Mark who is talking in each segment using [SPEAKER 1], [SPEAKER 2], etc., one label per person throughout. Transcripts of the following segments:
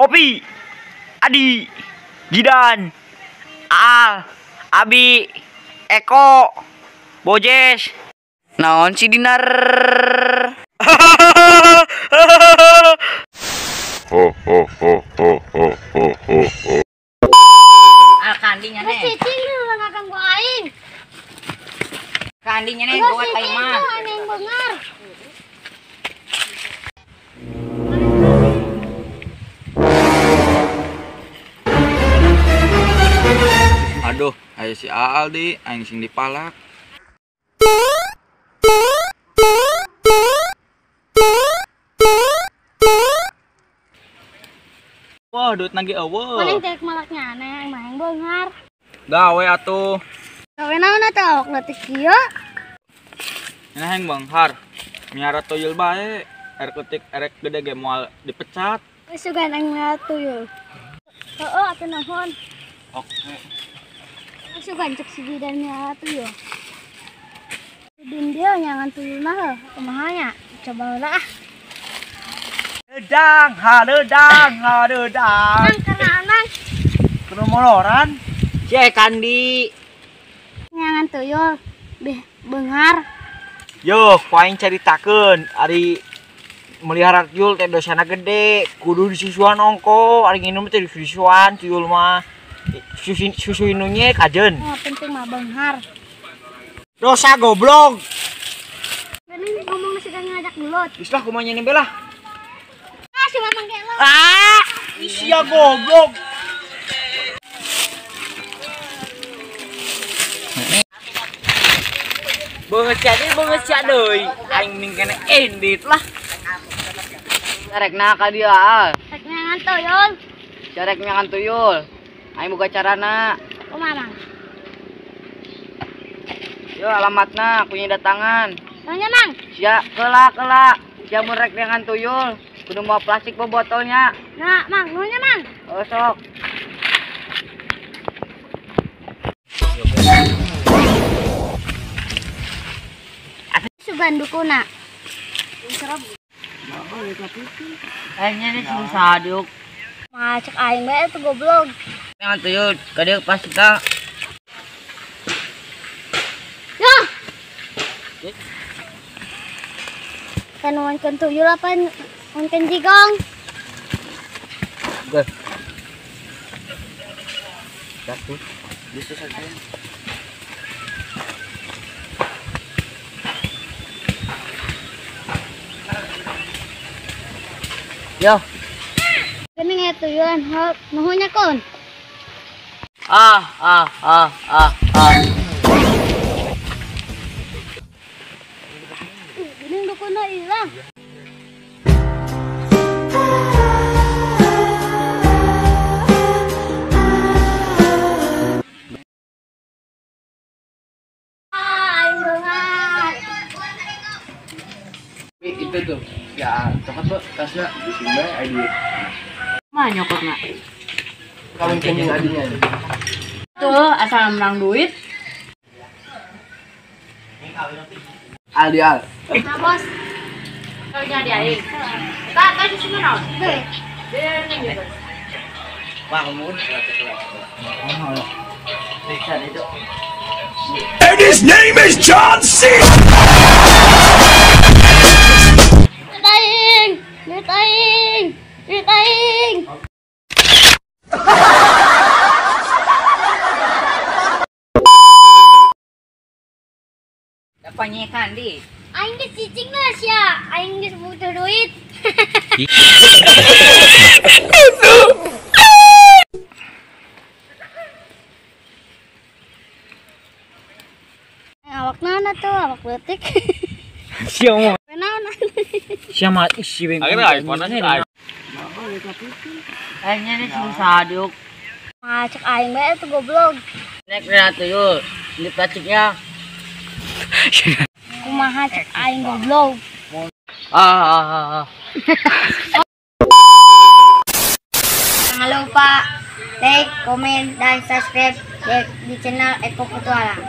[SPEAKER 1] Opi, Adi, Jidan, Aal, Abi, Eko, Bojes.
[SPEAKER 2] Naon si Dinar?
[SPEAKER 3] Ho ho ho ho ho ho ho ho.
[SPEAKER 2] Al kandinya nih.
[SPEAKER 4] Cicing lu ngaganggu aing.
[SPEAKER 2] Kandinya nih buat aing mah.
[SPEAKER 4] Aing beungar.
[SPEAKER 5] Aduh, ayo si Aal di, aing sing dipalak. Wah, duit nagi eueuh.
[SPEAKER 4] Paling teh malaknya aneh, aing mah yang beungar.
[SPEAKER 5] Gawe atuh.
[SPEAKER 4] Gawe naon atuh awak leutik kieu?
[SPEAKER 5] Ini hayang beunghar. Miara tuyul bae, erek leutik erek gede ge moal dipecat.
[SPEAKER 4] Geus sugan aing miara tuyul. Heeh, atuh nuhun.
[SPEAKER 5] Oke.
[SPEAKER 4] Sugan cek si Jidan miara tuyul. Din dia nyangan tuyul mah heuh, kumaha nya? Coba heula ah.
[SPEAKER 1] Redang, haredang, haredang.
[SPEAKER 4] Mang kana mang.
[SPEAKER 1] Kudu moloran.
[SPEAKER 2] Cie kandi.
[SPEAKER 4] Nyangan tuyul beh beunghar.
[SPEAKER 1] Yo, ku aing caritakeun ari melihara tuyul teh dosana gede, kudu disusuan ongko, ari nginum teh disusuan tuyul mah. Susu inunya kajen.
[SPEAKER 4] Oh, penting mah beunghar.
[SPEAKER 1] Dosa goblok.
[SPEAKER 4] Geuning ngomong sudah ngajak gelut.
[SPEAKER 1] Geus lah kumaha nyeun lah.
[SPEAKER 4] Ah, si mamang ge lo.
[SPEAKER 1] Ah, sia goblok.
[SPEAKER 2] Beungeut sia deui, beungeut sia deui. Aing mending kene indit lah. Rek na ka dieu, Al.
[SPEAKER 4] Rek nyangan tuyul.
[SPEAKER 2] Sia rek nyangan tuyul. Aing boga carana.
[SPEAKER 4] Kumaha, Mang?
[SPEAKER 2] Yo alamatna ku datangan.
[SPEAKER 4] Nanya, Mang.
[SPEAKER 2] Sia keula keula. Sia mun rek nyangan tuyul, kudu mawa plastik botolnya.
[SPEAKER 4] Nah, Mang, nuhunnya, Mang.
[SPEAKER 2] Oh, sok.
[SPEAKER 4] Sugan dukuna.
[SPEAKER 2] Aingnya nih susah diuk.
[SPEAKER 4] Mah cek aing bae tuh goblok.
[SPEAKER 2] Nyangan tuyul, ka dieu plastikna.
[SPEAKER 4] Yo. Kan nuankeun tuyul apa nuankeun jigong?
[SPEAKER 2] Geus. Takut. Geus selesai. Yo.
[SPEAKER 4] Geuning aya tuyulan nuhunnya kun.
[SPEAKER 2] Ah ah ah ah ah.
[SPEAKER 4] Geuning dukuna ilang. Ah, aing beunghar.
[SPEAKER 5] Itu tuh. Ya, cokot tuh tasnya di sini bae duit.
[SPEAKER 2] Mah nyokotna.
[SPEAKER 5] Kawin jeung adinya.
[SPEAKER 2] Tuh, asal menang duit.
[SPEAKER 5] Aldi al.
[SPEAKER 4] Nah, bos.
[SPEAKER 2] Kalau jadi aing. Tak, tak di sini naon?
[SPEAKER 4] Heuh.
[SPEAKER 1] Bangun.
[SPEAKER 3] And his name is John C.
[SPEAKER 4] Duit aing, duit aing, duit aing.
[SPEAKER 2] Panyekan di.
[SPEAKER 4] Aing geus cicing lah sia, aing geus butuh duit. Awak naon atuh, awak leutik.
[SPEAKER 1] Sia mah.
[SPEAKER 4] Naon?
[SPEAKER 1] Sia mah isi beng.
[SPEAKER 5] Akhirnya iPhone aja.
[SPEAKER 2] Aingnya nih susah diuk.
[SPEAKER 4] Mah cek aing bae tuh goblok.
[SPEAKER 2] Nek kena tuyul, di plastiknya.
[SPEAKER 4] Kumaha cek aing goblok.
[SPEAKER 2] Ah ah ah ah.
[SPEAKER 4] Jangan lupa like, komen, dan subscribe di channel Eko Petualang.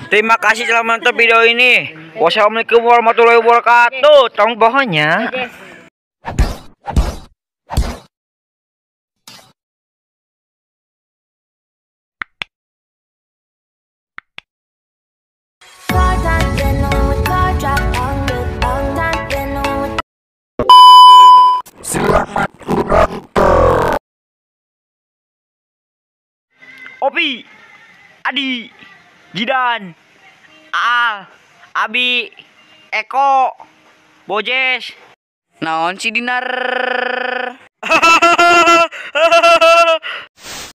[SPEAKER 1] Terima kasih telah menonton video ini. Wassalamualaikum warahmatullahi wabarakatuh. Tong bohongnya. Opi, Adi, Jidan, Aal, Abi, Eko, Bojes.
[SPEAKER 2] Naon si Dinar?